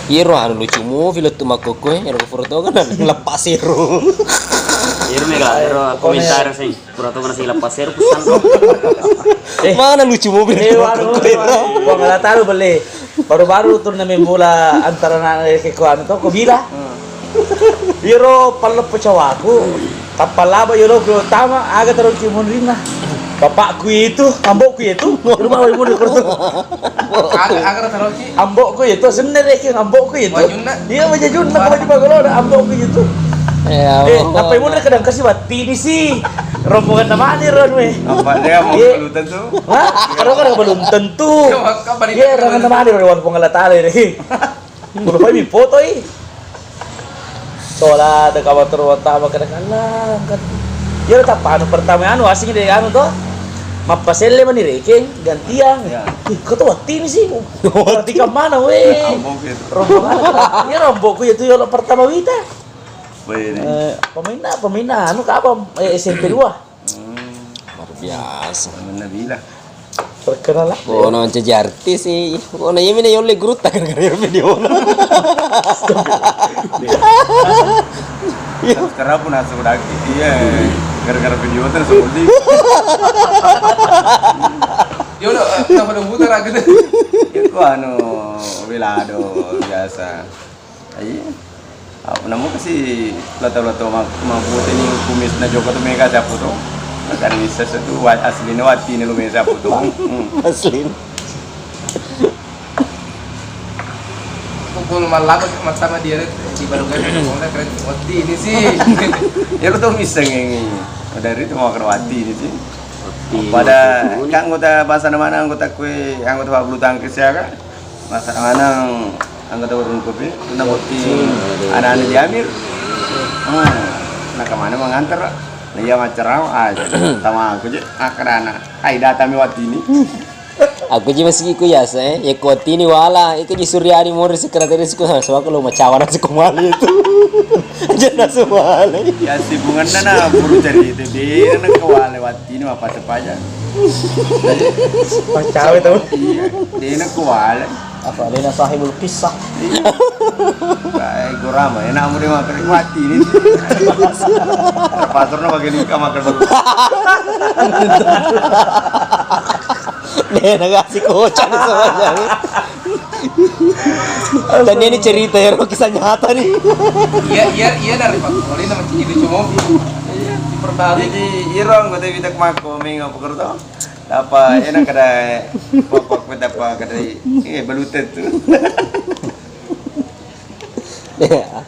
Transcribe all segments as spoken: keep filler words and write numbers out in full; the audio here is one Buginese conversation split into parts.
Iyaro anu lucu mufi lettu makkokkoe, ero fura to kan lepas ero. Iyaro mega, ero komentar sing. Pura to kana sing lepas ero kusanro. Eh. Mana lucu mufi lettu makkokkoe ero. Puang Allah Taala belle. Baru-baru turnamen bola antara anak ke ko anu to, ko Bila. Iyaro palleppo cawaku, tappa laba yolo ku tama, aga taroki munrinna. Bapakku itu, ambokku itu, rumah wai munri kurtu. Aga, aga taroki? Ambokku itu, senne reke ambokku itu. Wajunna? Iya, wajunna, waju bagolo, ambokku itu. Ya, eh, oh. Tappa munri kadang kasi battini sih. Rombongan namanya ron we. Apa dia mau, iya, balutan tuh? Hah? Kadang-kadang belum tentu. Iya, orang namanya ron, walaupun Allah Taala deh. Mulupai mi potoi. Sola de kawa turu tama kada kalang kan. Iya, tappa anu pertama anu asing de anu to. Mappaselle mani rekeng gantiang. Iya. Ih, kau tuh wattini sih. Berarti ke mana we? Ambok itu. Rombongan. Iya, rombokku itu yolo pertama wita. Wih, ini. Eh, pemainna, pemainna anu kapang, eh, S M P dua. Hmm. Luar biasa. Mana bilang? Terkenal lah. Oh, no, jadi artis sih. Oh, no, iya, mina yolle gurutta gara-gara video. Iya. Sekarang pun asal udah aktif, iya. Gara-gara video terus beli. Yo, lo, kenapa dong putar aku tuh? Ya, kok anu, Wilado biasa. Iya. Apa namu kasi lato-lato ma-, mabute ni kumis na joko tu mega siapa tu? Kan bisa satu wa-, asli ni wati ni lu mega siapa tu? Hmm. Asli. Aku pun malam mata sama dia di baru kan, keren wati ini sih. Ya, lu tau bisa ngengi. Dari itu mau kena wati ini sih. Wati, pada wati, kan anggota bahasa mana, anggota kue, anggota bulu tangkis ya kan? Masa maneng anggota warung kopi, tuna botting anak-anak di Amir. Hmm, nah, kemana mengantar? Nah, iya, macerama aja. Tama aku je, akkarana. Ai, datang mi wati ini. Aku ji masih iku ya, saya. Ya, ku wati ini wala, iku ji Suryani mori sekretari siku, sama aku lo macawana siku mali itu. Aja nasu mali. Ya, si bunga na, na, buru cari itu, dia na kewale wati. Ini apa tepaja? Pacawe tau. Iya, dena kuwale. Apa dena sahibul kisah? Iya. Kayak gurama, enak mau dia makan mati ini. Terpasar no pakai nikah makan baru. Dena kasih kocak sama aja. Dan ini cerita ya, Ro, kisah nyata nih. Iya, iya, iya, dari Pak Koli nama Ciki Lucu Mobil. Iya, diperbarui. Jadi, iro anggota Bitak Mako, ming apa kerja? Apa, enak kada pokok kita apa kada, eh, balutet tuh. Iya.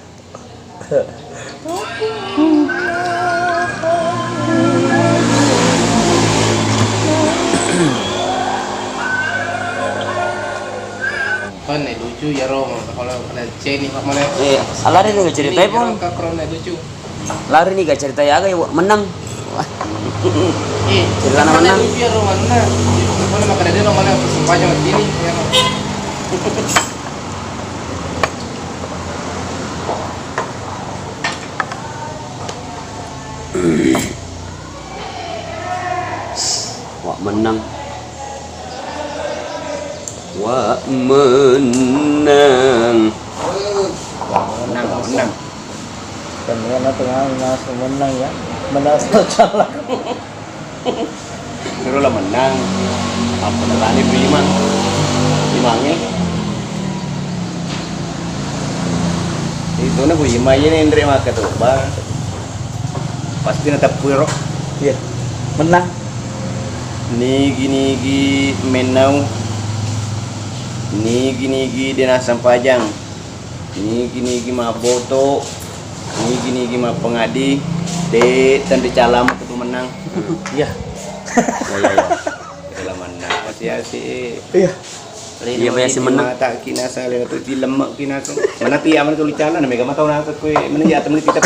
Kan lucu ya, Ro, kalau ada ceni, Pak, mana? Iya, alari nih cerita pun. Kakro lucu. Lari nih gak cerita ya, kayak menang. Wah. Ih, cerita mana menang? Lucu ya, Ro, mana? Mana makan dia, mana sepanjang ini, ya, Ro. Wah, menang. Wah, menang. Menang, menang. Kan iya na tengah, na menang ya. Menang salah. Suruh lah menang. Apa na tadi Bima? Bimange. Itu na Bima ini Indri maka tuh, Bang. Pasti na teppu ro. Iya. Menang. Nigi-nigi mennau. Nigi-nigi dena sampajang. Nigi-nigi mabboto, nigi-nigi mappangadi, de tenri calam kudu menang. Iya. Iya, iya, iya. Kelamanna. Asi-asi. Iya. Iya, iya, si menang. Mata kinasa, lena tu dilemme kinasa. Mana tiap mana tulisanna, mega mata nasa kue, mana ya temen kita.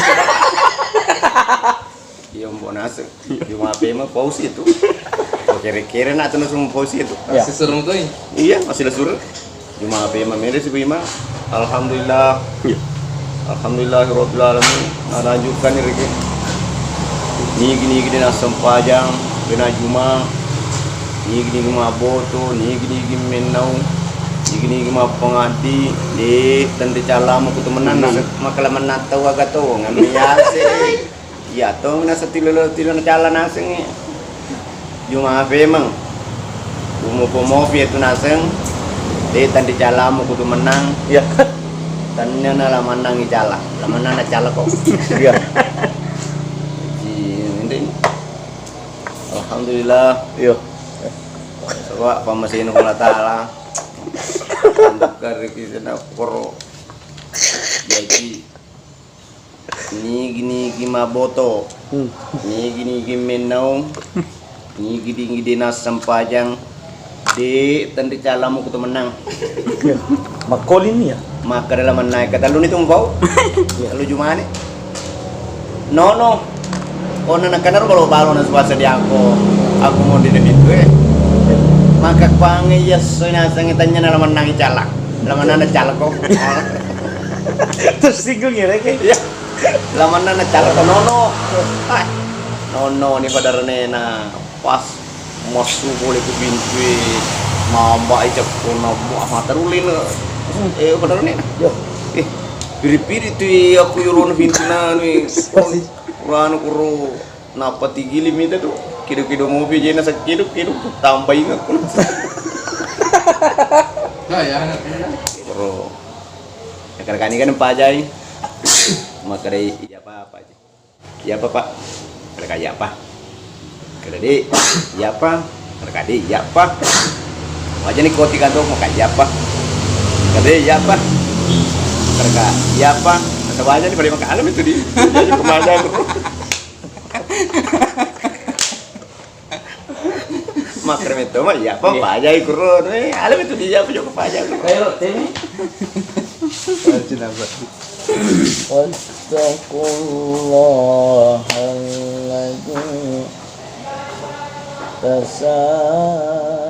Iya, mbok naseng. Juma P M fausi itu. Kere-kere nak tenus fausi itu. Ya. Seseru tuh. Iya, masih ada suruh. Juma P M mede si Bima. Alhamdulillah. Iya. Alhamdulillahirabbil alamin. Nah, lanjutkan ini, Riki. Nigi-nigi dena sempajang, dena juma. Nigi-nigi maboto, nigi-nigi menau. Nigi-nigi mappangaddi, de' tenri calamu kutu mennang, maka la mennang tau aga to, ngami yase. Iya to, nasa tilo-tilo na cala nasengngi. Juma femeng. Umu pomopi itu naseng, de' tenri calamu kutu mennang. Iya. Tennia na la mennang i cala, la mennang na cala ko. Iya. Ji, ini. Alhamdulillah. Iya. Sebab pammasena Allah Ta'ala. Buka rezeki sena koro. Jadi, nigi-nigi maboto. Hmm. Nigi-nigi mennaung. Nigi-nigi de' nassempajang. De' tenri calamu kutu mennang. Iya. Makkolini ya? Makkeda la mennang, katelluni tu mpau. Iya. Tellu jumane. Nono. Kona nakkanaro balo-balo na suasa di ako. Aku mau di pintu e. Maka kuange iya soi nasengngi tennia na la mennang i cala. La mennang na cala ko. Tersinggung ya, Rek? Iya. La mennang na cala ko nono. Hai. Nono ni pada renena. Pas massu pole ku pintu e, mamba i cakkona, wah, mata rulena. Eh, pada renena. Iya. Eh, piri-piri tu aku yolona pintu nanu e. Pasti. Uranu kuro. Nappa tigili mita tu, kido-kido mopi jena sakkido-kido, tambai ngakku. Nah, ya, anak. Bro. Nakadakani kan pajai. Makkedai, "Iya apa, Pak?" "Iya apa, Pak?" Kada ka, "Iya apa?" Kada de', "Iya apa?" Kada ka de', "Iya apa?" Wajani koti kantor maka, "Iya apa?" Kada de', "Iya apa?" Kada ka, "Iya apa?" Kata wajani pada maka alam itu di. Jadi kemana aku? Makrem itu mah, iya, apa, iya, pajai kuro. Eh, alam itu dia apa juga pajai kuro. Kayak lo, Temi. Rajin apa? واتقوا الله الذي تساءلون